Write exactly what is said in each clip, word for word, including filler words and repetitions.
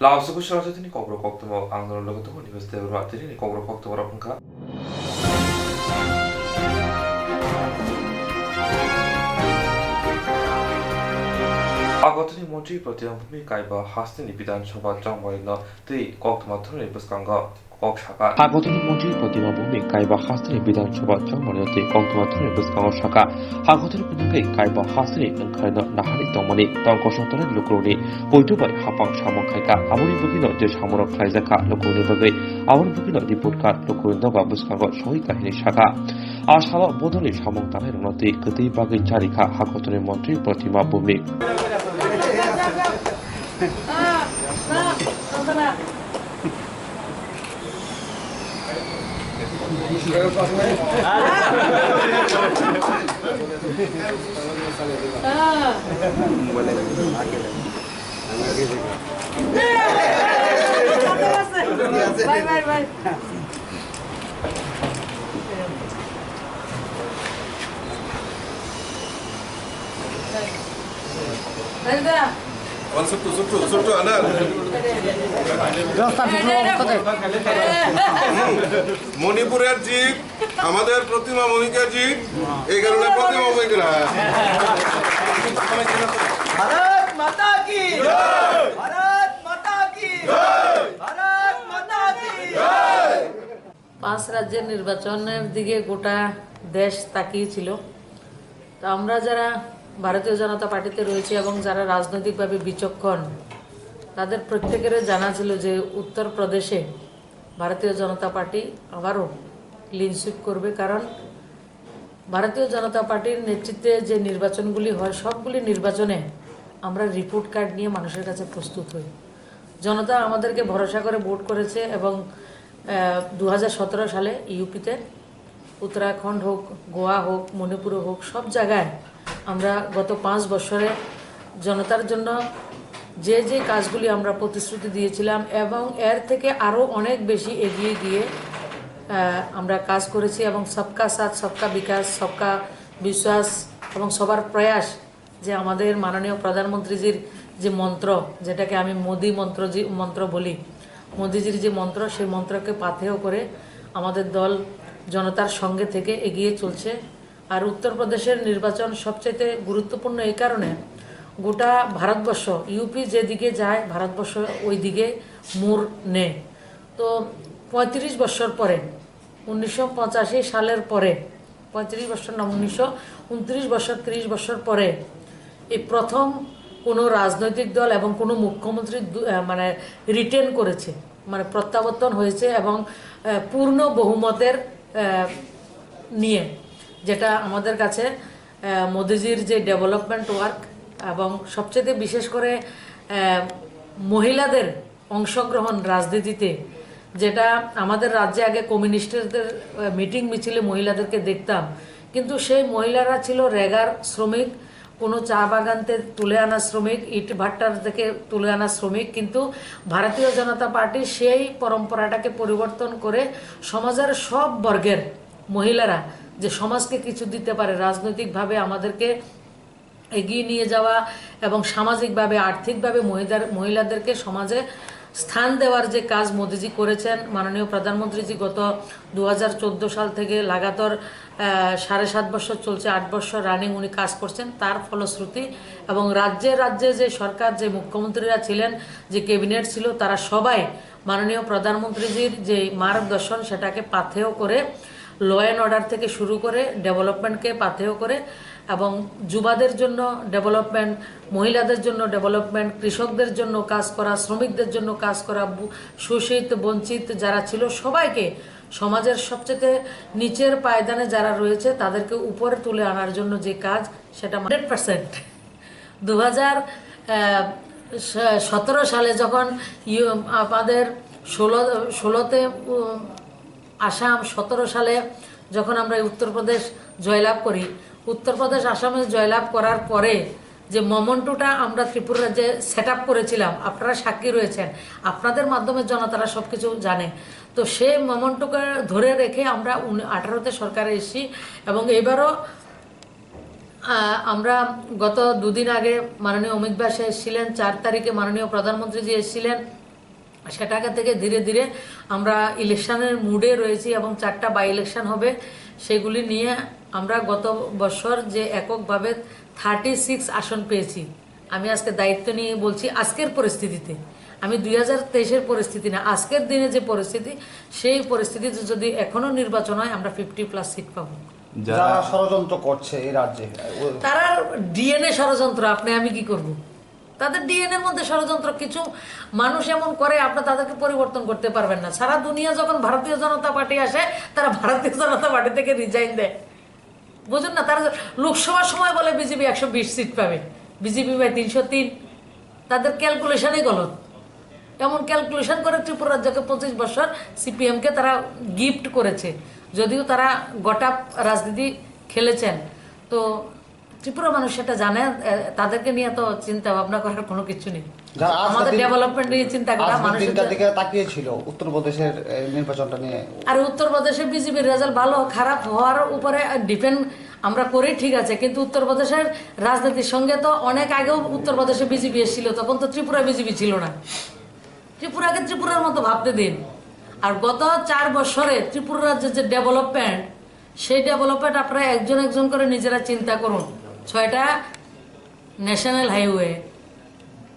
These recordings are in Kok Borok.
Lamsogo Srajotini kokrok koktwma ang norok logi tongo, Nives Debbarma tini ni kokrok koktwma rok wngkha. Agotani montri Protima Bhumik kaiba hasteni Bidhan Sabha chongmani no tei koktwma thumni bwskango kok sakha. Agotani montri Protima Bhumik kaiba hasteni Bidhan Sabha chongmani no tei koktwma thumni bwskango sakha. Agotani phunugwi kaiba hasteni wngkhaino nahani tongmani tongkosong tongnai lukurokni poito bai hapang samung khaikha. Aboni bagwino je samungrok khlaijakha lukurokni bagwi, aboni bagwino report card lukurokni doga bwskango soi kahini sakha. A salo bodolni samung tangnairokno tei kwtwi bagwi charikha Agotani montri Protima Bhumik. Bye, bye, bye. Bye, bye. One, two, two, two, two, Anand. রাস্তা ঠিক মতো দে। মণিপুরের জিত, আমাদের প্রতিমা ভূমিকা জিত, এই কারণে প্রতিমা ভূমিকা। ভারত মাতা কি জয়। ভারত মাতা কি জয়। ভারত মাতা কি জয়। পাঁচ রাজ্যের নির্বাচনের দিকে গোটা দেশ তাকিয়েছিল। তো আমরা যারা ভারতীয় জনতা পার্টিতে রয়েছি এবং যারা রাজনৈতিকভাবে বিচক্ষণ, তাদের প্রত্যেকেরই জানা ছিল যে উত্তর প্রদেশে ভারতীয় জনতা পার্টি আবারও ক্লিন সুইপ করবে, কারণ ভারতীয় জনতা পার্টির নেতৃত্বে যে নির্বাচনগুলি হয়, সবগুলি নির্বাচনে আমরা রিপোর্ট কার্ড নিয়ে মানুষের কাছে প্রস্তুত হই। জনতা আমাদেরকে ভরসা করে ভোট করেছে এবং, আহ, দু হাজার সতেরো সালে ইউপিতে উত্তরাখণ্ড হোক, গোয়া হোক, মণিপুরও হোক, সব জায়গায় আমরা গত পাঁচ বছরে জনতার জন্য যে যে কাজগুলি আমরা প্রতিশ্রুতি দিয়েছিলাম এবং এর থেকে আরও অনেক বেশি এগিয়ে গিয়ে, আহ, আমরা কাজ করেছি এবং সবকা সাথ, সবকা বিকাশ, সবকা বিশ্বাস এবং সবার প্রয়াস, যে আমাদের মাননীয় প্রধানমন্ত্রীজির যে মন্ত্র, যেটাকে আমি মোদি মন্ত্র, যে মন্ত্র বলি, মোদিজির যে মন্ত্র, সেই মন্ত্রকে পাথেয় করে আমাদের দল জনতার সঙ্গে থেকে এগিয়ে চলছে। আর উত্তরপ্রদেশের নির্বাচন সবচাইতে গুরুত্বপূর্ণ এই কারণে, গোটা ভারতবর্ষ, ইউপি যেদিকে যায়, ভারতবর্ষ ওই দিকে মুড় নেয়। তো পঁয়ত্রিশ বছর পরে, উনিশশো পঁচাশি সালের পরে, পঁয়ত্রিশ বছর না, উনিশশো ঊনত্রিশ বছর, ত্রিশ বছর পরে এই প্রথম কোনো রাজনৈতিক দল এবং কোনো মুখ্যমন্ত্রী দু-, আহ, মানে রিটেন করেছে, মানে প্রত্যাবর্তন হয়েছে এবং, আহ, পূর্ণ বহুমতের, আহ, নিয়ে, যেটা আমাদের কাছে, আহ, মোদিজির যে ডেভেলপমেন্ট ওয়ার্ক এবং সবচেয়ে বিশেষ করে, আহ, মহিলাদের অংশগ্রহণ রাজনীতিতে, যেটা আমাদের রাজ্যে আগে কমিউনিস্টদের, আহ, মিটিং মিছিলে মহিলাদেরকে দেখতাম, কিন্তু সেই মহিলারা ছিল রেগার শ্রমিক, কোনো চা বাগান থেকে তুলে আনা শ্রমিক, ইট ভাট্টার থেকে তুলে আনা শ্রমিক। কিন্তু ভারতীয় জনতা পার্টি সেই পরম্পরাটাকে পরিবর্তন করে সমাজের সব বর্গের মহিলারা যে সমাজকে কিছু দিতে পারে, রাজনৈতিকভাবে আমাদেরকে এগিয়ে নিয়ে যাওয়া এবং সামাজিকভাবে, আর্থিকভাবে মহিলার, মহিলাদেরকে সমাজে স্থান দেওয়ার যে কাজ মোদিজি করেছেন, মাননীয় প্রধানমন্ত্রীজি গত দু হাজার চোদ্দ সাল থেকে লাগাতার, আহ, সাড়ে সাত বছর চলছে, আট বছর রানিং উনি কাজ করছেন, তার ফলশ্রুতি। এবং রাজ্যে রাজ্যে যে সরকার, যে মুখ্যমন্ত্রীরা ছিলেন, যে ক্যাবিনেট ছিল, তারা সবাই মাননীয় প্রধানমন্ত্রীজির যে মার্গদর্শন, সেটাকে পাথেয় করে, ল অ্যান্ড অর্ডার থেকে শুরু করে ডেভেলপমেন্টকে পাথেয় করে, এবং যুবাদের জন্য ডেভেলপমেন্ট, মহিলাদের জন্য ডেভেলপমেন্ট, কৃষকদের জন্য কাজ করা, শ্রমিকদের জন্য কাজ করা, বু-, শোষিত বঞ্চিত যারা ছিল সবাইকে সমাজের সবচেয়ে নিচের পায়দানে যারা রয়েছে তাদেরকে উপরে তুলে আনার জন্য যে কাজ, সেটা হান্ড্রেড পার্সেন্ট। দু হাজার সতেরো সালে যখন ইউ-, আমাদের ষোলো, ষোলোতে, উম, আসাম, সতেরো সালে যখন আমরা উত্তরপ্রদেশ জয়লাভ করি, উত্তরপ্রদেশ আসামে জয়লাভ করার পরে যে মোমেন্টটা আমরা ত্রিপুরা রাজ্যে সেট আপ করেছিলাম, আপনারা সাক্ষী রয়েছেন, আপনাদের মাধ্যমে জনতারা সব কিছু জানে। তো সেই মোমেন্টকে ধরে রেখে আমরা উনি-, আঠারোতে সরকারে এসেছি এবং এবারও, আহ, আমরা গত দুদিন আগে মাননীয় অমিত ভাই এসেছিলেন, চার তারিখে মাননীয় প্রধানমন্ত্রীজি এসেছিলেন, সেটাকে থেকে ধীরে ধীরে আমরা ইলেকশনের মুডে রয়েছি এবং চারটা বাই ইলেকশন হবে। সেগুলি নিয়ে আমরা গত বছর যে এককভাবে থার্টি সিক্স আসন পেয়েছি, আমি আজকে দায়িত্ব নিয়ে বলছি, আজকের পরিস্থিতিতে, আমি দুই হাজার তেইশের পরিস্থিতি না, আজকের দিনে যে পরিস্থিতি, সেই পরিস্থিতিতে যদি এখনো নির্বাচন হয়, আমরা ফিফটি প্লাস সিট পাবো। যারা যারা ষড়যন্ত্র করছে এই রাজ্যে, ও- তারা ডিএনএ ষড়যন্ত্র, আপনি আমি কি করব? তাদের ডিএনএর মধ্যে ষড়যন্ত্র। কিছু মানুষ এমন করে, আপনি তাদেরকে পরিবর্তন করতে পারবেন না। সারা দুনিয়া যখন ভারতীয় জনতা পার্টি আসে, তারা ভারতীয় জনতা পার্টি থেকে রিজাইন দেয়। বুঝুন না, তারা লোকসভার সময় বলে বিজেপি একশো বিশ সিট পাবে, বিজেপি পায় তিনশো তিন। তাদের ক্যালকুলেশনই গলত। এমন ক্যালকুলেশন করে ত্রিপুরা রাজ্যকে পঁচিশ বছর সিপিএমকে তারা গিফট করেছে, যদিও তারা গোটা রাজনীতি খেলেছেন। তো ত্রিপুরা মানুষ সেটা জানে, এ, তাদেরকে নিয়ে তো চিন্তা ভাবনা করার কোনো কিছু নেই। যারা আজকের আমাদের দিন- ডেভেলপমেন্ট নিয়ে চিন্তা করা, আজকের মানুষের দিনটার যে- দিকে তাকিয়েছিল উত্তরপ্রদেশের, এ, নির্বাচনটা নিয়ে। আর উত্তরপ্রদেশে বিজেপির রেজাল্ট ভালো খারাপ হওয়ার উপরে ডিপেন্ড আমরা করি, ঠিক আছে, কিন্তু উত্তরপ্রদেশের রাজনীতির সঙ্গে তো অনেক আগেও উত্তরপ্রদেশে বিজেপি এসেছিল, তখন তো ত্রিপুরা বিজেপি ছিল না। ত্রিপুরাকে ত্রিপুরার মতো ভাবতে দিন। আর গত চার বছরে ত্রিপুরা রাজ্যের যে ডেভেলপমেন্ট, সেই ডেভেলপমেন্ট আপনারা একজন একজন করে নিজেরা চিন্তা করুন। ছয়টা ন্যাশনাল হাইওয়ে,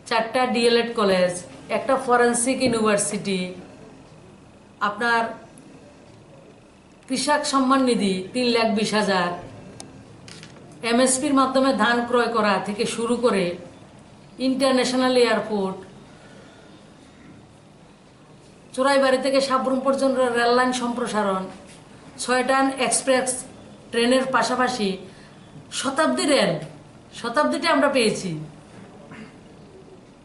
চারটা ডিএলএড কলেজ, একটা ফরেন্সিক ইউনিভার্সিটি, আপনার কৃষক সম্মান নিধি তিন লাখ বিশ হাজার, এমএসপির মাধ্যমে ধান ক্রয় করা থেকে শুরু করে ইন্টারন্যাশনাল এয়ারপোর্ট, চোরাইবাড়ি থেকে সাব্রুম পর্যন্ত রেল লাইন সম্প্রসারণ, ছয়টান এক্সপ্রেস ট্রেনের পাশাপাশি শতাব্দী রেল, শতাব্দীটা আমরা পেয়েছি।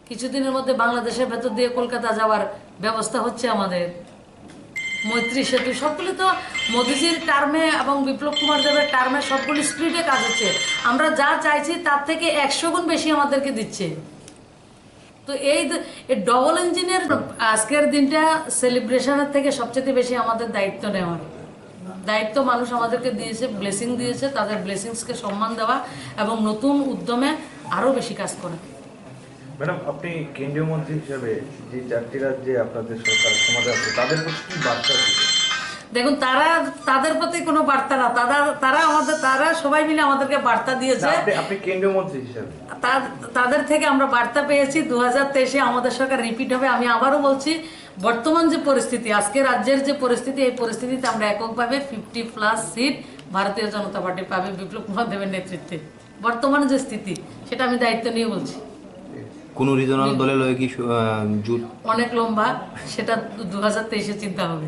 কিছুদিনের মধ্যে বাংলাদেশের ভেতর দিয়ে কলকাতা যাওয়ার ব্যবস্থা হচ্ছে আমাদের। মৈত্রী সেতু, সবগুলি তো মোদিজির টার্মে এবং বিপ্লব কুমার দেবের টার্মে সবগুলি স্পিডে কাজ হচ্ছে। আমরা যা চাইছি তার থেকে একশো গুণ বেশি আমাদেরকে দিচ্ছে। তো এই দ-, এই ডবল ইঞ্জিনের আজকের দিনটা সেলিব্রেশনের থেকে সবচেয়ে বেশি আমাদের দায়িত্ব নেওয়ার দায়িত্ব মানুষ আমাদেরকে দিয়েছে, ব্লেসিং দিয়েছে, তাদের ব্লেসিংসকে সম্মান দেওয়া এবং নতুন উদ্যমে আরও বেশি কাজ করা। ম্যাডাম, আপনি কেন্দ্রীয় মন্ত্রী হিসেবে যে চারটি রাজ্যে আপনাদের সরকার ক্ষমতায় আছে, তাদের প্রতি কি বার্তা দিবেন? দেখুন, তারা, তাদের প্রতি কোনো বার্তা না, তারা, তারা আমাদের, তারা সবাই মিলে আমাদেরকে বার্তা দিয়েছে। না, আপনি, আপনি কেন্দ্রীয় মন্ত্রী হিসেবে। তা-, তাদের থেকে আমরা বার্তা পেয়েছি, দু হাজার তেইশে আমাদের সরকার রিপিট হবে। আমি আবারও বলছি, বর্তমান যে পরিস্থিতি, আজকে রাজ্যের যে পরিস্থিতি, এই পরিস্থিতিতে আমরা এককভাবে ফিফটি প্লাস সিট ভারতীয় জনতা পার্টি পাবে বিপ্লব কুমার দেবের নেতৃত্বে। বর্তমানে যে স্থিতি, সেটা আমি দায়িত্ব নিয়ে বলছি। কোনো রিজনাল হুম। দলের লগে কি সু-, আহ, জোট? অনেক লম্বা, সেটা দু হাজার তেইশে চিন্তা হবে।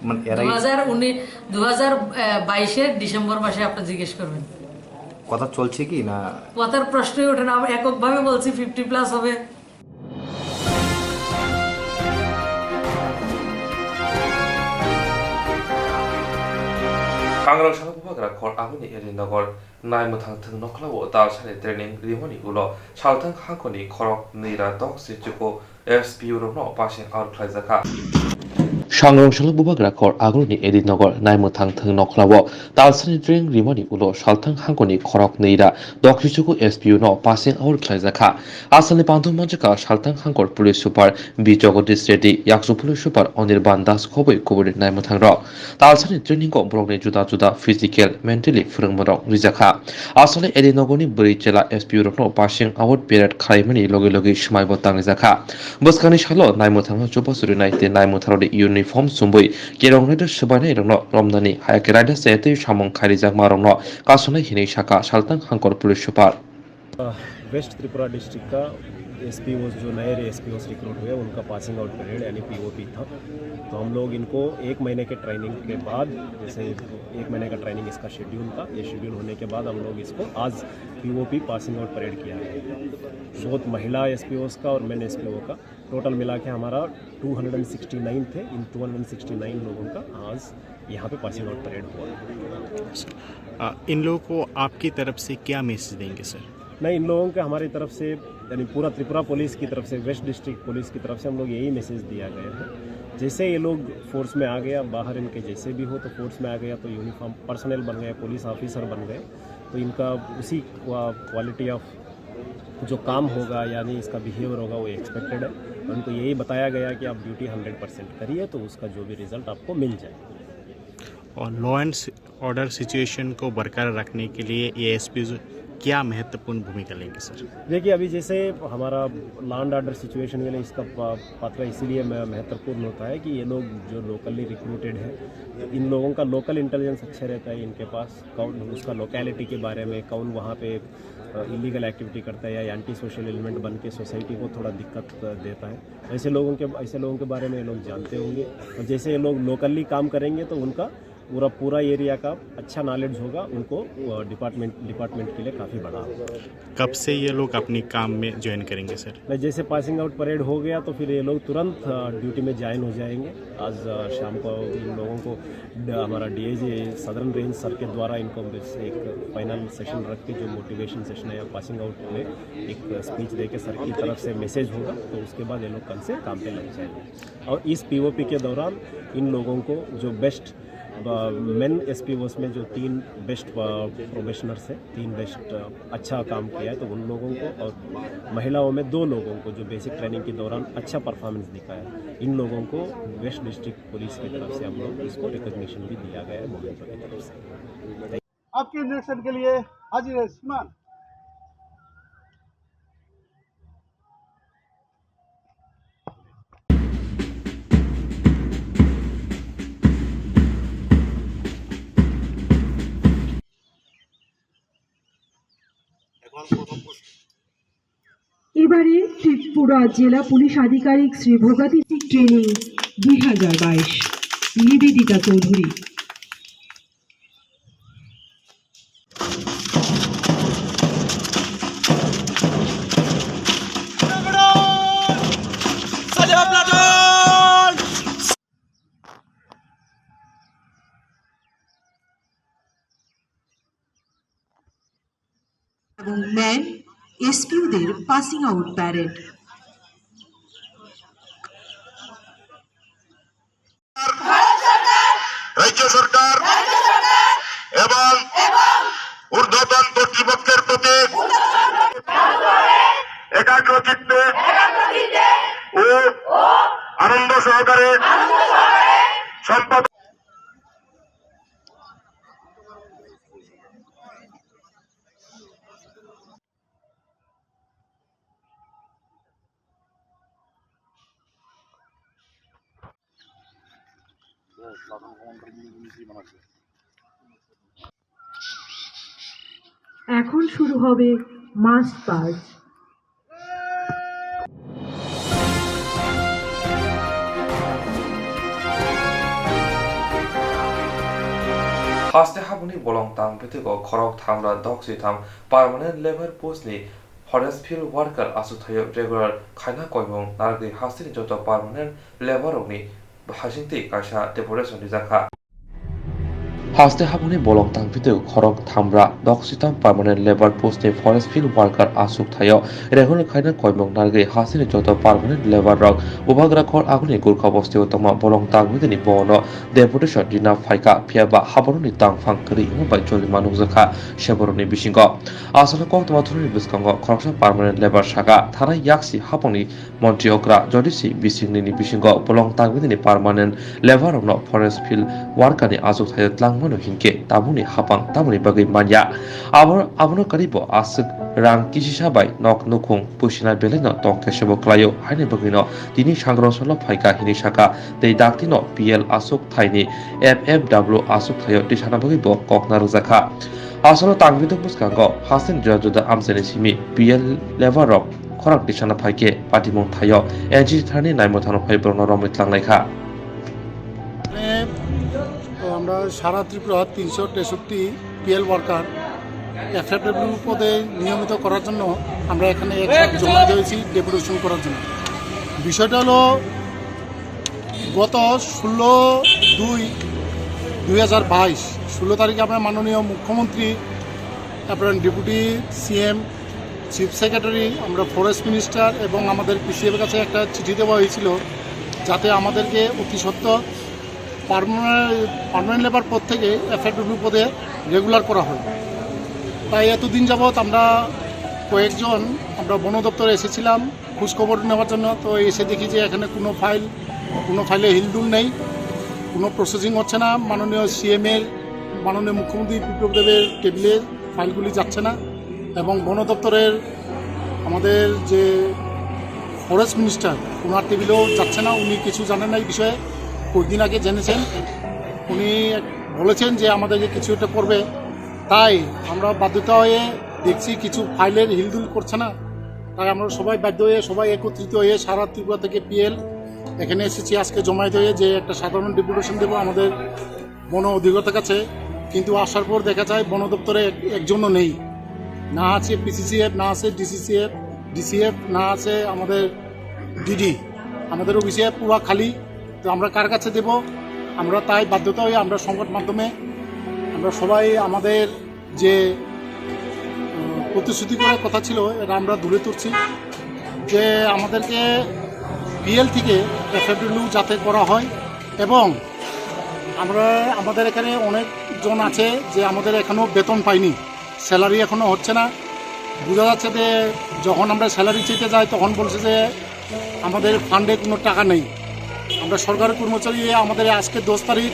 মানে এর আগে দু হাজার উনিশ, দু হাজার বাইশের ডিসেম্বর মাসে আপনি জিজ্ঞেস করবেন। কথা চলছে কি না? কথার প্রশ্নই ওঠে না, আমরা এককভাবে বলছি ফিফটি প্লাস হবে। Kangrok salok bubagra khor aboni Eri Nogor naimwthang thwng nokhlao talsani training rimoni ulo salthang hangkoni khorok nwi ra dok sichuko S P O rokno passing out khlaijakha. Sangrong salok bubagra khor agulni Eri Nogor naimwthang thwng nokhlao talsani training rimoni ulo salthang hangkoni khorok nwi ra dok sichuko S P O no passing out khlaijakha. Asalni panthor manjakha salthang hangkor police super B Jagadish Reddy, yaksu police super Anirban Das khoboi kubuni naimwthang rok. Talsani training o borokni juda juda physical, mentally phwrwngmung rok rijakha. Asole Eri Nogorni bwrwi chela S P O rokno passing out parade khlaimani logi logi swmaibo tangrijakha. Bwskangni salo naimwthangno chubachu rinai tei naimwthangrokni uniform chumui kerong rider swbainai rokno romnani, hayake rider se tei samung khairijakma rokno kasonai hinwi sakha salthang hangkor police super. West Tripura district का SPOs, जो नए SPOs recruit हुए, उनका passing out parade यानी POP था। तो हम लोग इनको एक महीने के ट्रेनिंग के बाद, जैसे एक महीने का ट्रेनिंग इसका शेड्यूल था, ये शेड्यूल होने के बाद हम लोग इसको आज पीओपी पासिंग आउट परेड किया है। बहुत महिला एसपीओस का और मेन एसपीओ का टोटल मिला के हमारा two hundred and sixty nine थे। इन two hundred and sixty nine लोगों का आज यहाँ पे पासिंग आउट परेड हुआ है। आ, इन लोगों को आपकी तरफ से क्या मैसेज देंगे सर? नहीं, इन लोगों के हमारी तरफ से, यानी पूरा त्रिपुरा पुलिस की तरफ से, वेस्ट डिस्ट्रिक्ट पुलिस की तरफ से हम लोग यही मैसेज दिया गया है, जैसे ये लोग फोर्स में आ गया, बाहर इनके जैसे भी हो तो फोर्स में आ गया तो यूनिफॉर्म पर्सनल बन गए, पुलिस ऑफिसर बन गए, तो इनका उसी क्वा-, क्वालिटी ऑफ जो काम होगा यानी इसका बिहेवियर होगा वो एक्सपेक्टेड है। उनको यही बताया गया कि आप ड्यूटी हंड्रेड परसेंट करिए तो उसका जो भी रिजल्ट आपको मिल जाए। और लॉ एंड ऑर्डर सिचुएशन को बरकरार रखने के लिए एएसपी क्या महत्वपूर्ण भूमिका लेंगे सर? देखिए, अभी जैसे हमारा लॉ एंड ऑर्डर सिचुएशन के लिए इसका पा-, पात्र इसीलिए म-, महत्वपूर्ण होता है कि ये लोग जो लोकली रिक्रूटेड हैं, इन लोगों का लोकल इंटेलिजेंस अच्छे रहता है इनके पास। कौन उसका लोकेलिटी के बारे में, कौन वहाँ पे इलीगल एक्टिविटी करता है या एंटी सोशल एलिमेंट बन के सोसाइटी को थोड़ा दिक्कत देता है, ऐसे लोगों के ऐसे लोगों के बारे में ये लोग जानते होंगे। और जैसे ये लोग लोकली काम करेंगे तो उनका पूरा पूरा एरिया का अच्छा नॉलेज होगा, उनको डिपार्टमेंट डिपार्टमेंट के लिए काफ़ी बड़ा होगा। कब से ये लोग अपनी काम में ज्वाइन करेंगे सर? मैं जैसे पासिंग आउट परेड हो गया तो फिर ये लोग तुरंत ड्यूटी में ज्वाइन हो जाएंगे। आज शाम को इन लोगों को हमारा डीआईजी सदर्न रेंज सर के द्वारा इनको एक फाइनल सेशन रख के जो मोटिवेशन सेशन है या पासिंग आउट में एक स्पीच दे के सर की तरफ से मैसेज होगा, तो उसके बाद ये लोग कल से काम पे लग जाएंगे। और इस पीओपी के दौरान इन लोगों को जो बेस्ट मेन एसपीओस में जो तीन बेस्ट प्रोबेशनर्स हैं, तीन बेस्ट अच्छा काम किया है, तो उन लोगों को और महिलाओं में दो लोगों को जो बेसिक ट्रेनिंग के दौरान अच्छा परफॉर्मेंस दिखाया, इन लोगों को वेस्ट डिस्ट्रिक्ट पुलिस की तरफ से हम लोग इसको रिकॉग्निशन भी दिया गया है मोमेंटो की तरफ से। आपके इंजेक्शन के लिए हाजिर है श्रीमान। এবারে ত্রিপুরা জেলা পুলিশ আধিকারিক শ্রী ভোগাতি সিং ট্রেনিং দুই হাজার বাইশ, নিবেদিতা চৌধুরী। এবং ম্যান এসপিওদের পাসিং আউট প্যারেড। রাজ্য সরকার এবং ঊর্ধ্বতন কর্তৃপক্ষের প্রতি একাগ্র চিত্তে ও আনন্দ সহকারে সম্পাদন। এখন শুরু হবে মাস পার্চ। Haste haboni bolong tang bwtwgo khorok thamra dok switham permanent labour post ni forest field worker achukthai o regular khaina koimung narwgwi hasteni joto permanent labour rokni hasingtwi kaisa deputation rijak kha. Haste haboni bolong tangphitwk khorok thamra dok switham permanent labour post ni forest field worker achukthai o regular khaina koimung narwgwi hasteni joto permanent labour rok Bubagra khor aguni Gurkha bosti o tongma bolong tangphitwk ni bono deputation rina phaikha, phiyaba haborokni tangphang kwrwi wngma bai jolima nukjakha seborokni bisingo. Aswkno koktwma thuruni bwskango khoroksa permanent labour saka thanai yaksi hapangni Montri okra jodi si bisingni ni bisingo bolong tangmani ni permanent labour rokno forest field worker ni achukthai o twlangmano hinkhe tabukni hapang tamoni bagwi manya. Abo, abono karibo aswk rang kisisa bai nok nukhung puisina belai no tongkhe sebo kwlaio, haini bagwi no tini sangrong solo phaikha hinwi sakha tei dakti no P L achukthai ni F F W achukthai o tisana bagwi bo kok narwkjakha. Aswkno tangmani bwskango hasteni juda juda amchaini simi P L labour rok khorang tisana phaikhe patimung thaio N C C thani naimwthangno phai borokno romwi twlanglaikha. মানে, তো আমরা সারা ত্রিপুরা তিনশো তেষট্টি PL worker এফএফডব্লিউ পদে নিয়মিত করার জন্য আমরা এখানে একসাথে জমায়েত হয়েছি ডেপুটেশন করার জন্য। বিষয়টা হলো, গত ষোলো দুই দুই হাজার বাইশ, ষোলো তারিখে আমরা মাননীয় মুখ্যমন্ত্রী, তারপরে ডেপুটি সিএম, চিফ সেক্রেটারি, আমরা ফরেস্ট মিনিস্টার এবং আমাদের পিসিএফের কাছে একটা চিঠি দেওয়া হয়েছিল, যাতে আমাদেরকে অতি সত্বর পার্মানে-, পার্মানেন্ট লেবার পদ থেকে এফএফডব্লিউ পদে রেগুলার করা হয়। তাই এতদিন যাবৎ আমরা কয়েকজন আমরা বন দপ্তরে এসেছিলাম খোঁজ খবর নেওয়ার জন্য। তো এসে দেখি যে এখানে কোনো ফাইল, কোনো ফাইলে হিলদুল নেই, কোনো প্রসেসিং হচ্ছে না। মাননীয় সিএম এর, মাননীয় মুখ্যমন্ত্রী বিপ্লব দেবের টেবিলে ফাইলগুলি যাচ্ছে না, এবং বন দপ্তরের আমাদের যে ফরেস্ট মিনিস্টার, ওনার টেবিলেও যাচ্ছে না। উনি কিছু জানেন না এই বিষয়ে। কয়েকদিন আগে জেনেছেন, উনি বলেছেন যে আমাদেরকে কিছু একটা করবে। তাই আমরা বাধ্যতা হয়ে দেখছি কিছু ফাইলের হিলদুল করছে না। তাই আমরা সবাই বাধ্য হয়ে, সবাই একত্রিত হয়ে সারা ত্রিপুরা থেকে পিএল এখানে এসেছি আজকে জমায়েত হয়ে, যে একটা সাধারণ ডেপুটেশন দেবো আমাদের বন অধিকর্তার কাছে। কিন্তু আসার পর দেখা যায় বন দপ্তরে এক-, একজনও নেই, না আছে পিসিসিএফ, না আছে ডিসিসিএফ, ডিসিএফ, না আছে আমাদের ডিডি। আমাদের অফিসে পুরা খালি। তো আমরা কার কাছে দেব? আমরা তাই বাধ্যতা হয়ে আমরা সংবাদ মাধ্যমে আমরা সবাই আমাদের যে, উম, প্রতিশ্রুতি করার কথা ছিল, এটা আমরা দূরে তুলছি যে আমাদেরকে পিএল থেকে এফএফডব্লিউ যাতে করা হয়। এবং আমরা, আমাদের এখানে অনেক জন আছে যে আমাদের এখনও বেতন পায়নি, স্যালারি এখনও হচ্ছে না। বোঝা যাচ্ছে যে যখন আমরা স্যালারি চেতে যাই, তখন বলছে যে আমাদের ফান্ডে কোনো টাকা নেই। আমরা সরকারি কর্মচারী, আমাদের আজকে দশ তারিখ,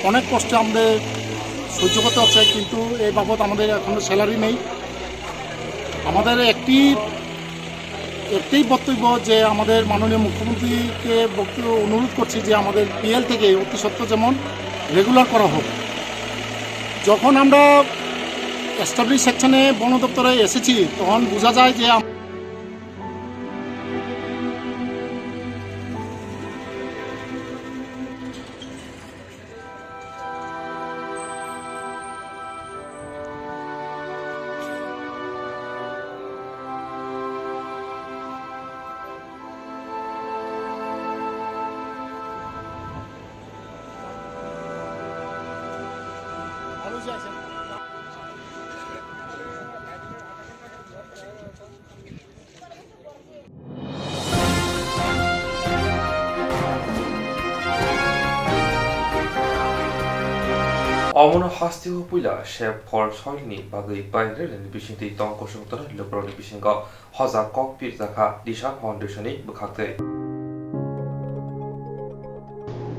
অনেক কষ্টে আমাদের সহ্য করতে হচ্ছে, কিন্তু এই বাবদ আমাদের এখনও স্যালারি নেই। আমাদের একটি, একটাই বক্তব্য যে আমাদের মাননীয় মুখ্যমন্ত্রীকে বক্তব্য অনুরোধ করছি যে আমাদের পিএল থেকে অতি সত্বর যেমন রেগুলার করা হোক। যখন আমরা এস্টাবলিশ সেকশনে বন দপ্তরে এসেছি, তখন বোঝা যায় যে আম- Omono hasteo puila sep phol soilni bagwi bike rally ni bisingtwi tong kosong tona lukurokni bisingo hoja kok pirjakha Disha Foundation ni bwkhaktwi.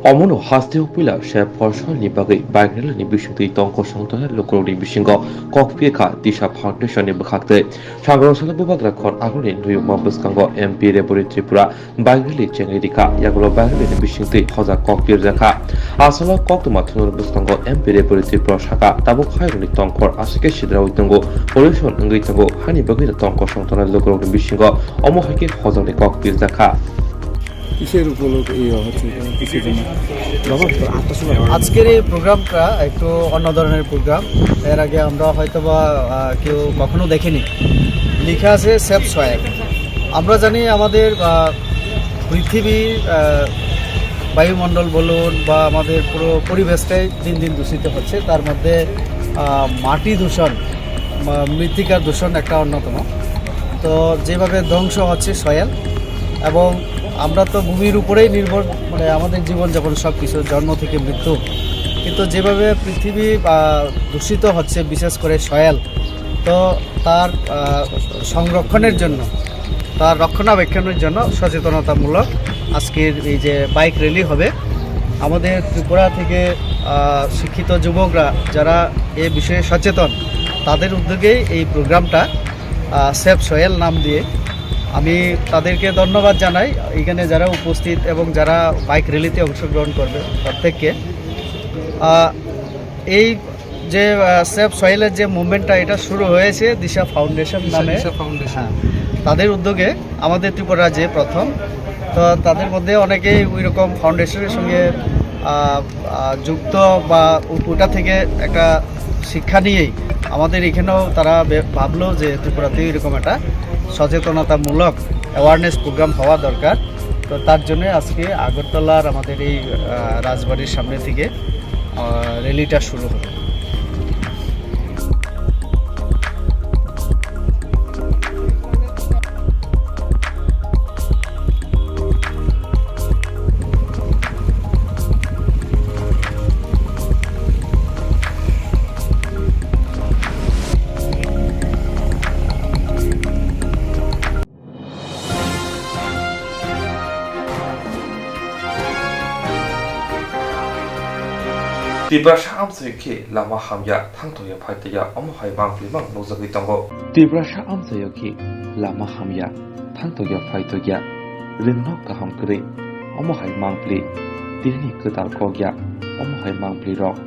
Omono hasteo puila sep phol soilni bagwi bike rally ni bisingtwi tong kosong tona lukurokni bisingo kok pirkha Disha Foundation ni bwkhaktwi. Sagrosalo bubagra khor agoni nuyungma bwskango M P Rebori Tripura bike rally chengwi rikha, yagulo bike rally ni bisingtwi hoja kok pirjakha. Asalo koktwma thungrok bwskango M P Rebori Tripura saka, tabuk hairokni tongkhor aswk khe sidraui tongo, pollution wngwi tongo, hani bagwino tong kosong tongnai lukurokni bisingo omo hai khe hojakni kok pirjakha. কিসের উপলক্ষে ইয়ে হচ্ছে, কিসের জন্য? বাবা, তো আটটার সময়। আজকের এই প্রোগ্রামটা একটু অন্য ধরনের প্রোগ্রাম। এর আগে আমরা হয়তো বা, আহ, কেউ কখনো দেখেনি। লেখা আছে সেভ সয়েল। আমরা জানি আমাদের, আহ, পৃথিবী, আহ, বায়ুমণ্ডল বলুন বা আমাদের পুরো পরিবেশটাই দিন দিন দূষিত হচ্ছে। তার মধ্যে, আহ, মাটি দূষণ, মা-, মৃত্তিকা দূষণ একটা অন্যতম। তো যেভাবে ধ্বংস হচ্ছে সয়েল, এবং আমরা তো ভূমির উপরেই নির্ভর, মানে আমাদের জীবনযাপন সব কিছু, জন্ম থেকে মৃত্যু। কিন্তু যেভাবে পৃথিবী, আহ, দূষিত হচ্ছে, বিশেষ করে সয়েল, তো তার, আহ, সংরক্ষণের জন্য, তার রক্ষণাবেক্ষণের জন্য সচেতনতামূলক আজকের এই যে বাইক র‍্যালি হবে। আমাদের ত্রিপুরা থেকে, আহ, শিক্ষিত যুবকরা যারা এ বিষয়ে সচেতন, তাদের উদ্যোগেই এই প্রোগ্রামটা, আহ, সেভ সয়েল নাম দিয়ে। আমি তাদেরকে ধন্যবাদ জানাই, এখানে যারা উপস্থিত এবং যারা বাইক র‍্যালিতে অংশগ্রহণ করবে প্রত্যেককে। আহ, এই যে, আহ, সেভ সয়েলের যে মুভমেন্টটা, এটা শুরু হয়েছে দিশা ফাউন্ডেশন দিশা, নামে। দিশা ফাউন্ডেশন। হ্যাঁ, তাদের উদ্যোগে আমাদের ত্রিপুরা রাজ্যে প্রথম। তো তাদের মধ্যে অনেকেই ওই রকম ফাউন্ডেশনের সঙ্গে, আহ, আহ, যুক্ত বা ও-, ওটা থেকে একটা শিক্ষা নিয়েই আমাদের এখানেও তারা বে-, ভাবলো যে ত্রিপুরাতেও এরকম একটা সচেতনতামূলক অ্যাওয়ারনেস প্রোগ্রাম হওয়া দরকার। তো তার জন্য আজকে আগরতলার আমাদের এই, আহ, রাজবাড়ির সামনে থেকে আহ, র‍্যালিটা শুরু হবে। Tiprasa amchaio khe lama hamya, thangtokya phaitokya, omo hai mangpili mang nukjagwi tongo. Tiprasa amchaio khe lama hamya, thangtokya phaitokya, rwngnok kaham kwrwi, omo hai mangpili, tinini kwtal kokya, omo hai mangpili rok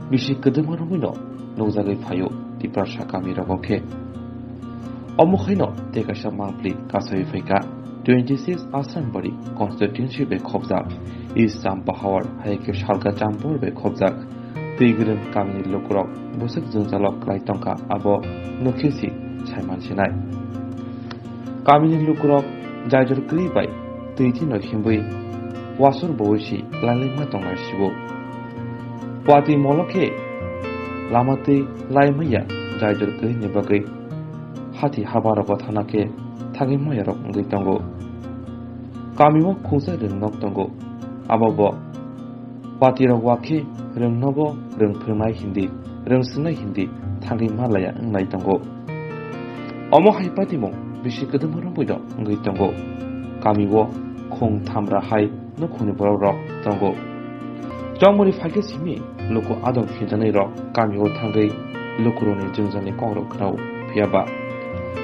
bisi kwdwma romwino nukjagwi phaio Tiprasa kami rogo khe. Omo haino tei kaisa mangpili kasaiwi phaikha twenty six Asambari constituency bai khopjak East Champahawar hai khe Salka Champur bai khopjak Twi Gwrwng kamini lukurok bwswk jwngjalo kwlai tongkha abo nukhe si saiman sinai. Kamini lukurok jaijor kwrwi bai twi thino himbwi wasor bowoi si lailaima tongnai sibo. Watwi molo khe lama twi laimaya jaijor kwrwini bagwi hathi habarogo thana khe thangwi mayarok wngwi tongo. Kamio khungsa rwngnok tongo, abobo watirok wakhe rwngnobo rwng phwrwngnai hindi, rwng swngnai hindi thangwi malaya wngnai tongo. Omo hai patimung bisi kwdwma romwi no wngwi tongo. Kamio khung thamra hai nukhungni borok rok tongo. Chongmani phaikhe simi luku adong hinjanai rok kamio thangwi lukurokni jwngjani kokrok khnao, phiyaba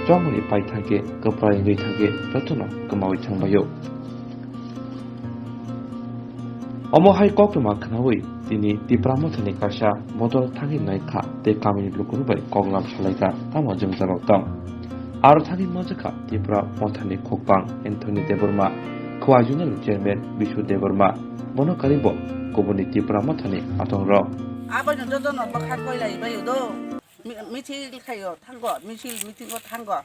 chongmani pai thangkhe kwprai wngwi thangkhe jotono kwmawi thangbaio. Omo hai koktwma khnaui tini Tipra Mothani kaisa bodol thangwi naikha tei kamini lukurok bai koklam salaikha, tamo jwngjalo tong. Aro thangwi manjakha Tipra Mothani khukbang Anthony Debbarma, Khowai Zonal Chairman Bishu Debbarma, bono karibo kubuni Tipra Mothani atongrok. Abono jotono bwkha koilai baio do. Mi-, misil khaio thango, misil meeting o thango.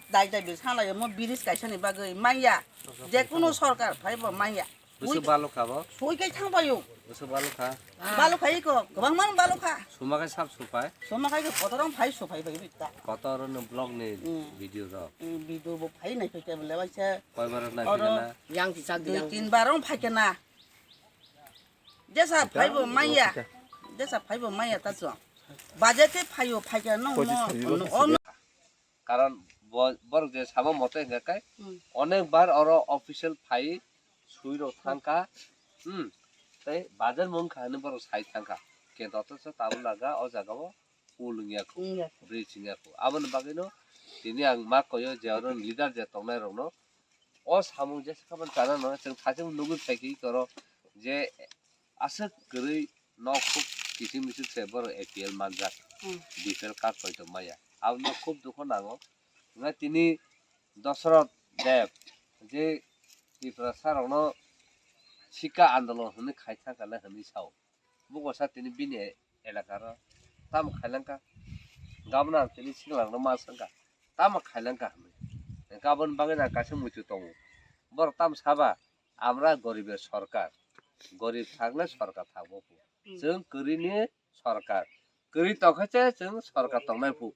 Dai dai bil sanglai mo bridge kaisa ni bagwi manya. Je kunu sorkar phai bo manya. Busu balukha bo. Sui kai thang bayo. Busu balukha. Balukha iko, kwbang man balukha. Suma kai sap supai. Suma kai ko kotorong phai supai bai bita. Kotor no blog ni Hmm. video rok. Hmm, video bo phai nai phai ke bole bai se. Koi bar nai Oro phai na. Yang kisa Dui yang. Tin bar ong phai ke na. Jesa phai bo maya. Jesa phai bo maya ta chong. Baje ke phai o phai ke no mo. Ono. Karon bo-, borok je samo mote hingka kai Hmm. onek bar oro official phai sui rok thangkha. Hmm. Tei bajar mung kha hinwi borok sai thangkha. Khe doto se tabuk laga o jaga o pul wngya khu, Wngya khu. Bridge wngya khu. Aboni bagwi no tini ang ma koyo je oro leader je tongnai rok no o samung jesa khaban chana no chwng thachung nugwi phaikhe oro je aswk kwrwi nok khuk kiching miching se borok A P L manjak, Hmm. B P L card poito maya. Abono khub dukho nango. Hwnkhai tini Dosoroth Deb je Tiprasa rokno sikha andolon hwnwi khai thangkha le hwnwi sao. Buko sa tini bini elakaro tamo khailangkha. Gabna ang tini siklang no ma sangkha. Tamo khailangkha hwnwi. Hwnkhe aboni bagwi ang kaisa muitu tongo. Borok tamo saba, "Amra goriber sorkar." Gorib thakle sorkar thakbo phu. Hmm. Chwng kwrwini sorkar. Kwrwi tongkha se chwng sorkar tongnai phu.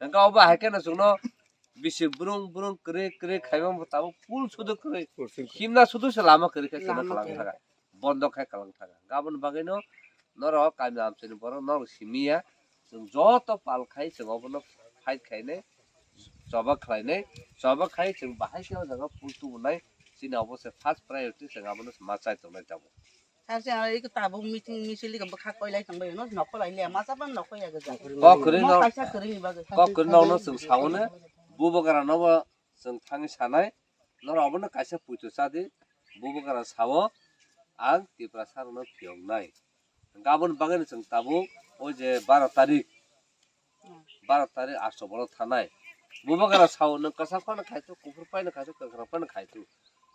Hwnkhe obo hai kheno chwngno bisi brung brung kwrwi kwrwi khaima bo tabuk pul sudu kwrwi. Pul sudu. Himna sudu se lama kwrwi khe chwngno Lama kwrwi. Kwlang thaka. Bondo khai kwlang thaka. Gabon bagwino norok kami amchaini borok norok simiya. Chwng joto pal khai chwng obono fight khainai, choba khlainai, choba khai chwng bahai khe o jaga pul tubunai. Chini obo se first priority, chwng abono ma chai tongnai tabuk. Sar se aro iko tabuk meeting misil iko bwkha koilai tongbai no, nokho lai le, masa ban nokho ya gajak. Kok kwrwi Mo no, kaisa kwrwi ni bagwi. Kok kwrwi no no chwng sawo ne, bubagra no bo chwng thangwi sanai, norok abono kaisa puito chadi, bubagra sawo, ang Tiprasa rokno phiyoknai. Gabon bagwi no chwng tabuk, o je baro tarik, baro tarik Asto bolo thanai. Bubagra sao nwng kwchak phano khai tu, kuphur phano khai tu, kwkhwrang phano khai tu.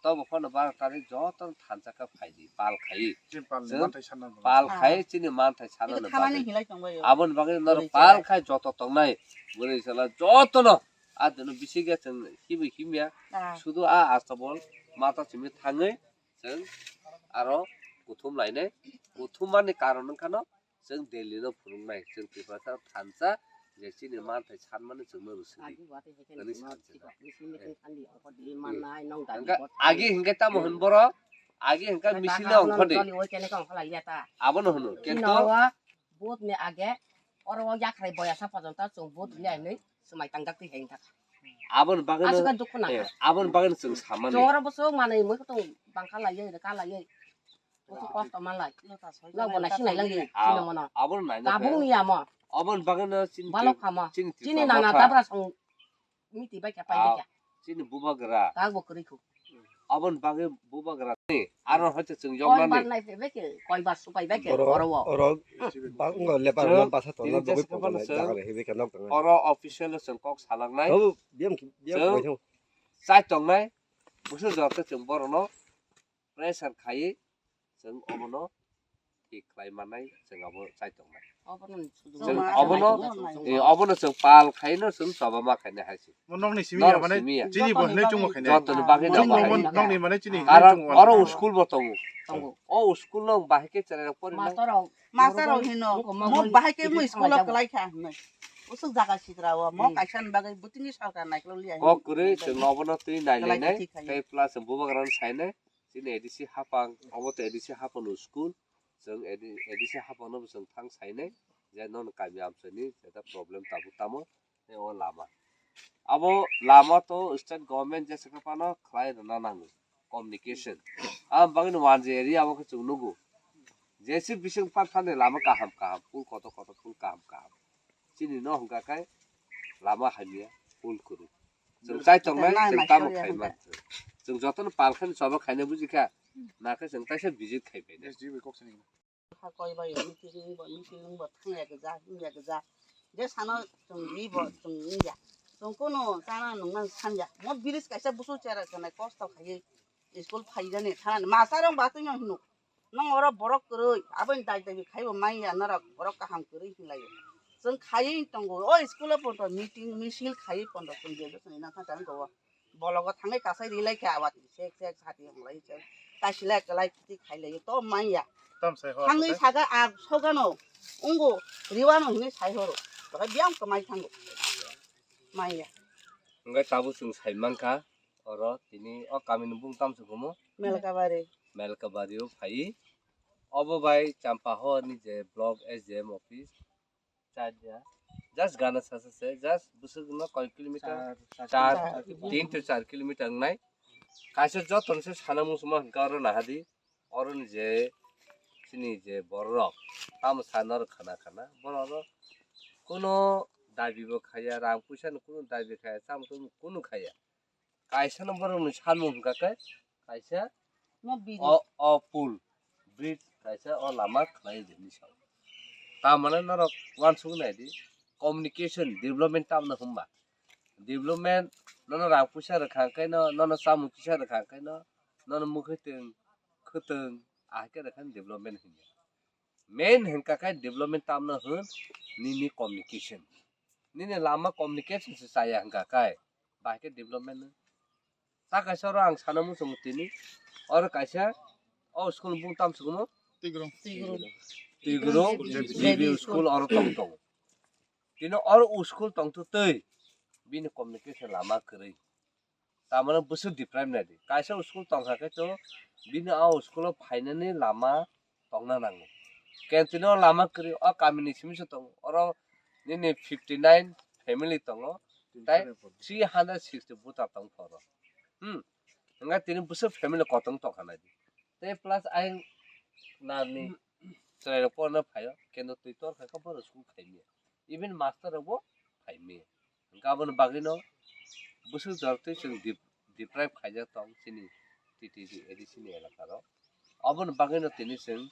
Tobo phano baro tarik joto no thansa khe phai di, pal khai. Chini pal ni Chwng manthai sana no pal Ah. Khai chini manthai sana Iko no thamani bagwi. Hilai tongbaio. Aboni bagwi norok Bwrwi pal chwrai. Khai joto tongnai. Bwrwi chwla joto no. A dino bisi khe chwng himwi himya. Ah. Sudu a Asto bol mata simi thangwi chwng aro kuthum lainai. Kuthum mani karon wngkha no chwng Delhi no phunuknai, chwng Tiprasa thansa je chini manthai sanmani chwngno rwsidi. Hwnwi sansina. Agi hinkhe tamo hwn borok, agi hinkhe misil no ongkhordi. Abono hwno, kintu vote ni age oro o yakhrai boyasa porjonto chwng vote rwya hinwi swmai tangjak twi hai wngkha. Aboni bagwino, Aswk dukhu nangkha. Eh, aboni bagwino chwng samani. Chwng oro bwswk manwi mui kutung bangkha laiwi, rwkha laiwi. Buku kosto malai. Nokbo naising nailang di, Ah, sino mono. Abo naina Tabung khe. Ni amo. Abon bagano chini Balok khe, kama. Chini Chini Tripura nana mapha. Tabra song miti bai kha, pai bai Ah, kha. Chini bubagra. Tagbo kwrwi khu. Abon bagwi bubagra ni. Aro hoite chwng Koi yoknani. Bar nai bai khe, koi bar supai bai khe, Oro, oro wo. Oro, ba, ngo lebar Chwng lampa sa tongna tini bagwi jesa tongna khe jaga chwng re, hibi khe nok tongna. Oro official chwng kok salangnai. Tabo, biyam ki, biyam Chwng koi thang. Chai tongnai. Busu jorta chwng borokno pressure khaiwi chwng omono thik khlai mannai, chwng abo chai tongnai. Obono Chwng obono, eh, obono chwng pal khaino chwng choba ma khainai hai se. Mo nokni simi ya, mane chini bo hinwi chungma khainai. Jotoni bagwi da bahai. Nokni mane chini hinwi chungma. Karon oro school bo tongo. Tongo. O school no bahai khe cherai rok pori nai. Master rok hino, mo bahai khe mo school o kwlai kha hinwi. Usuk jaga sitra o, mo kaisa ni bagwi butini sarkar naikolog liya hinwi. Kok kwrwi chwng obono twi nai lainai, tei plus chwng bubagra no sainai. Chini A D C hapang, obo to A D C hapang no school, chwng A D, A D C hapang no bo chwng thang sainai, je nono kami amchaini jeta problem tabuk tamo, tei o lama. Abo lama to state government jesa khe phano khlai rwna nango, communication. Ang bagwi no one G area o khe chwng nugo. Jesi bising phan thani lama kaham kaham, pool kotor kotor, pool kaham kaham. Chini no hwnkha khe lama hamya, pool kwrwi. Chwng chai tongnai, chwng tamo khai man. Chwng jotono pal khe choba khaina buji kha. Na khe chwng taisa visit khai pai nai. Ha koi bai meeting bo, meeting bo thangya gja, wngya gja. Je sano chwng ri bo chwng wngya. Chwng kuno chana nungna sanya. Mo village kaisa busu chera kanai kosto khaiwi school phaijani thanani. Masa rong ba twi hino. Nong oro borok kwrwi, aboni dai dai khai bo manya norok borok kaham kwrwi hinlaio. Chwng khaiwi tongo, o school o pondo meeting, misil khaiwi pondo chwng je bwswngni nang thang thang go. Bologo thangwi kasai rilai khe awat sek sek sati honglai se. Kasilai kalai kiti khailaio to manya. Tam sai hor. Thangwi saka a sogano ungo riwano hinwi sai horo. Baka biyang kwmai thango. Manya. Hwnkhe tabuk chwng sai mankha. Oro tini o kamini bung tamsukhumu Melkabari. Melkabari o phai. Obo bai Champahor ni je block S D M office charya. Just gana sasa se, just bwswk no koi kilometer? Char, char, tin to char kilometer wngnai. Kaisa joto se sana muchungma hwnkha oro nahadi. Oro ni je chini je borok tamo sana rok khana khana borok rok kuno dabi bo khaya, rang puisa no kuno dabi khaya, tamo tamo kuno khaya. Kaisa no borok ni sanmung hwnkha khe kaisa o, o pool, bridge kaisa o lama khlai di hinwi sao. Tamani norok uansuk nai di, communication development tamno hwnba? Development nono rang puisa rwkha khe no, nono chamung kisa rwkha khe no, nono mwkhwtwng, khwtwng, ahai khe rwkha development hinwi. Main hwnkha khe development tamno hwn nini communication. Nini lama communication se chaya hwnkha khe bahai khe development no. Ta kaisa oro ang sana muchungo tini. Oro kaisa o school bung tamsukno Tigrum. Tigrum. Tigrum J B school oro tong tongo. Tini oro school tongtwtwi bini communication lama kwrwi. Tamano bwswk deprive nai di. Kaisa school tongkha khe to bini a school o phainani lama tongna nango. Kentino lama kwrwi o kamini simi se tongo. Oro nini fifty nine family tongo. Tai three hundred sixty voter tong phoro. Hmm. Hwnga tini bwswk family kotong tongkha nai di. Tei plus ayang narni chwrairok porna phaio. Kendo twi tor kha khe bono school khaimya. Even master rokbo phaimya. Hwnkhe aboni bagwino bwswk jortwi chwng dep-, deprive khaijak tong chini T T D A D C ni elaka rok. Aboni bagwino tini chwng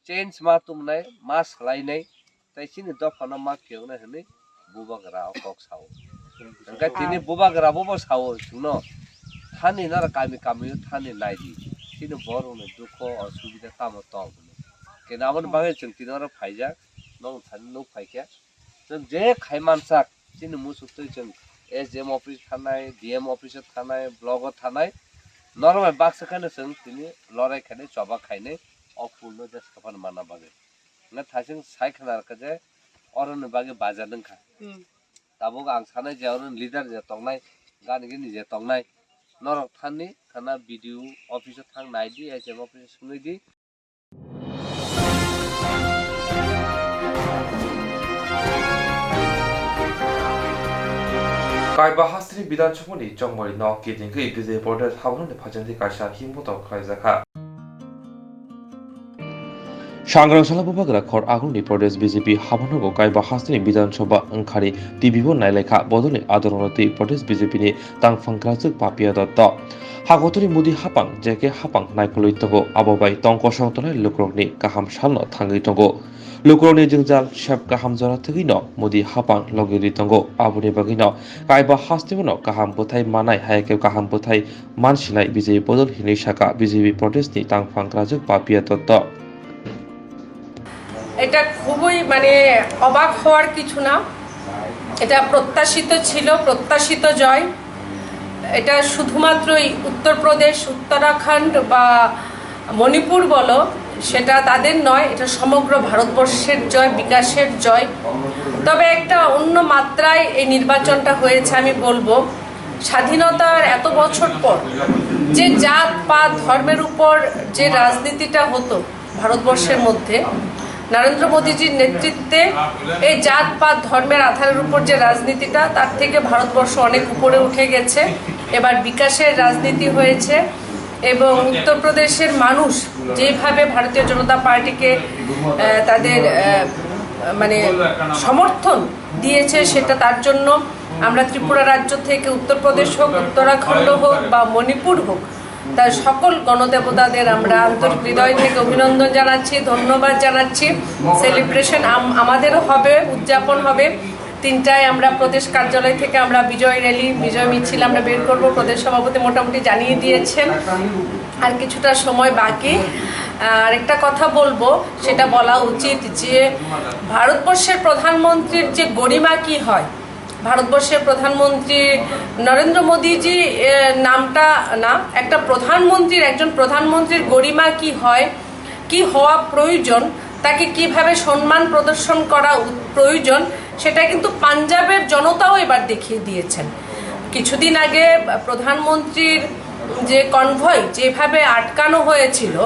change ma tubunai, ma swlainai, tei chini dophano ma phiyoknai hwnwi bubagra o kok sao. Hwnkhe tini bubagra bobo sao chwngno, thani noro kami kami o thani naidi, chini borokni dukho osubida tamo tong hwnwi. Khe aboni bagwi chwng tini oro phaijak, nok thani nuk phaikha. Chwng je khai mansak, chini muchuk twi chwng S D M office thanai, D M office o thanai, block o thanai, norok bai baksa kheno chwng tini lorai khainai, choba khainai, o pool no jesa phano manna bagwi. Hwnkhe thaichung sai khna rwkha je, oro ni bagwi bajar wngkha. Hmm. Tabuk ang sanai je oro ni leader je tongnai, gani gini je tongnai, norok thani khana B D O office o thang nai di, S D M office o swngwi di. Kaiba hasteni Bidhan Sabhani chongmari no kiting khe Vijay Bordes haboroni phaichangdi kaisa himboto khlaijakha. Sangrang sala bubagra khor agulni Pradesh B J P habanogo kaiba hasteni Bidhan Sabha wngkhani T V bo nailaikha bodolni adorno twi Pradesh B J P ni tangphang kwrajwk Papiya Dotto. Hakotorni Modi hapang J K hapang naikolwi tongo, abo bai tong kosong tongnai lukurokni kaham salno thangwi tongo. Lukurokni jwngjal sep kaham jora thwgwino Modi hapang logirwi tongo, aboni bagwino kaiba hastebono kaham bwthai manai hai khe kaham bwthai mansinai B J P bodol hinwi sakha B J P Pradesh ni tangphang kwrajwk Papiya Dotto. এটা খুবই মানে অবাক হওয়ার কিছু না, এটা প্রত্যাশিত ছিল, প্রত্যাশিত জয়। এটা শুধুমাত্রই উত্তরপ্রদেশ, উত্তরাখণ্ড বা মণিপুর বলো, সেটা তাদের নয়, এটা সমগ্র ভারতবর্ষের জয়, বিকাশের জয়। তবে একটা অন্য মাত্রায় এই নির্বাচনটা হয়েছে, আমি বলবো। স্বাধীনতার এত বছর পর যে জাত পাত ধর্মের উপর যে রাজনীতিটা হতো ভারতবর্ষের মধ্যে, নরেন্দ্র মোদীজির নেতৃত্বে এই জাত পাত ধর্মের আধারের উপর যে রাজনীতিটা, তার থেকে ভারতবর্ষ অনেক উপরে উঠে গেছে। এবার বিকাশের রাজনীতি হয়েছে এবং উত্তরপ্রদেশের মানুষ যেভাবে ভারতীয় জনতা পার্টিকে, আহ, তাদের, আহ, মানে, সমর্থন দিয়েছে, সেটা তার জন্য আমরা ত্রিপুরা রাজ্য থেকে উত্তরপ্রদেশ হোক, উত্তরাখণ্ড হোক বা মণিপুর হোক, তার সকল গণদেবতাদের আমরা আন্তরিক হৃদয় থেকে অভিনন্দন জানাচ্ছি, ধন্যবাদ জানাচ্ছি। সেলিব্রেশন আমাদেরও হবে, উদযাপন হবে। তিনটায় আমরা প্রদেশ কার্যালয় থেকে আমরা বিজয় র‍্যালি, বিজয় মিছিল আমরা বের করব, প্রদেশ সভাপতি মোটামুটি জানিয়ে দিয়েছেন। আর কিছুটা সময় বাকি। আর একটা কথা বলবো, সেটা বলা উচিত যে ভারতবর্ষের প্রধানমন্ত্রীর যে গরিমা কি হয়, ভারতবর্ষের প্রধানমন্ত্রী নরেন্দ্র মোদীজি, এ, নামটা না, একটা প্রধানমন্ত্রীর, একজন প্রধানমন্ত্রীর গরিমা কি হয়, কি হওয়া প্রয়োজন, তাকে কিভাবে সম্মান প্রদর্শন করা উ-, প্রয়োজন, সেটা কিন্তু পাঞ্জাবের জনতাও এবার দেখিয়ে দিয়েছেন। কিছুদিন আগে প্রধানমন্ত্রীর যে কনভয় যেভাবে আটকানো হয়েছিল,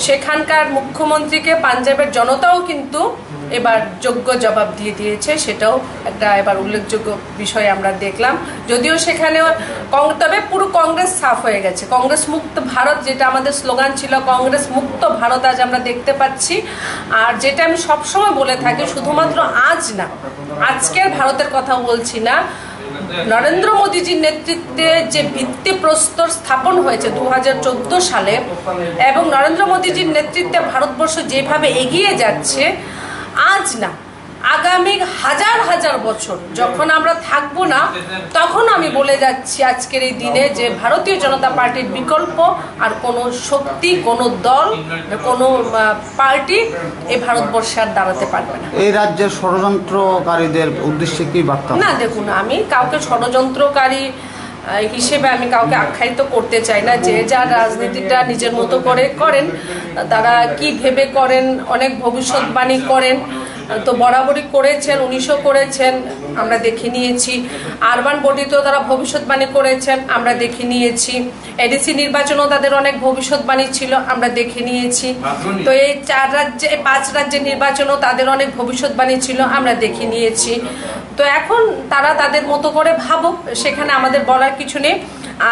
সেখানকার মুখ্যমন্ত্রীকে পাঞ্জাবের জনতাও কিন্তু এবার যোগ্য জবাব দিয়ে দিয়েছে, সেটাও একটা এবার উল্লেখযোগ্য বিষয় আমরা দেখলাম। যদিও সেখানেও কং-, তবে পুরো কংগ্রেস সাফ হয়ে গেছে। কংগ্রেস মুক্ত ভারত, যেটা আমাদের স্লোগান ছিল, কংগ্রেস মুক্ত ভারত আজ আমরা দেখতে পাচ্ছি। আর যেটা আমি সবসময় বলে থাকি, শুধুমাত্র আজ না, আজকের ভারতের কথা বলছি না, নরেন্দ্র মোদীজির নেতৃত্বে যে ভিত্তিপ্রস্তর স্থাপন হয়েছে দু হাজার চোদ্দ সালে এবং নরেন্দ্র মোদীজির নেতৃত্বে ভারতবর্ষ যেভাবে এগিয়ে যাচ্ছে, আজ না, আগামী হাজার হাজার বছর যখন আমরা থাকবো না, তখন আমি বলে যাচ্ছি আজকের এই দিনে যে ভারতীয় জনতা পার্টির বিকল্প আর কোনো শক্তি, কোনো দল, কোনো, আহ, পার্টি এই ভারতবর্ষে আর দাঁড়াতে পারবে না। এই রাজ্যের ষড়যন্ত্রকারীদের উদ্দেশ্যে কি বার্তা? না, দেখুন, আমি কাউকে ষড়যন্ত্রকারী, আহ, হিসেবে আমি কাউকে আখ্যায়িত করতে চাই না। যে যার রাজনীতিটা নিজের মতো করে করেন, তারা কি ভেবে করেন, অনেক ভবিষ্যৎবাণী করেন, তো বরাবরই করেছেন, উনিশও করেছেন, আমরা দেখে নিয়েছি। আরবান বডিতেও তারা ভবিষ্যৎবাণী করেছেন, আমরা দেখে নিয়েছি। এডিসি নির্বাচনেও তাদের অনেক ভবিষ্যৎবাণী ছিল, আমরা দেখে নিয়েছি। তো এই চার রাজ্যে, এই পাঁচ রাজ্যের নির্বাচনেও তাদের অনেক ভবিষ্যৎবাণী ছিল, আমরা দেখে নিয়েছি। তো এখন তারা তাদের মতো করে ভাবুক, সেখানে আমাদের বলার কিছু নেই।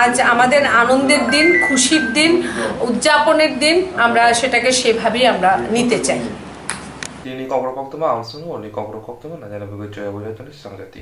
আজ আমাদের আনন্দের দিন, খুশির দিন, উদযাপনের দিন, আমরা সেটাকে সেভাবেই আমরা নিতে চাই। Nini kokborok koktwma ang chwngo, nini kokborok koktwma nang nini bagwi chaya bujai tongni swkang jati.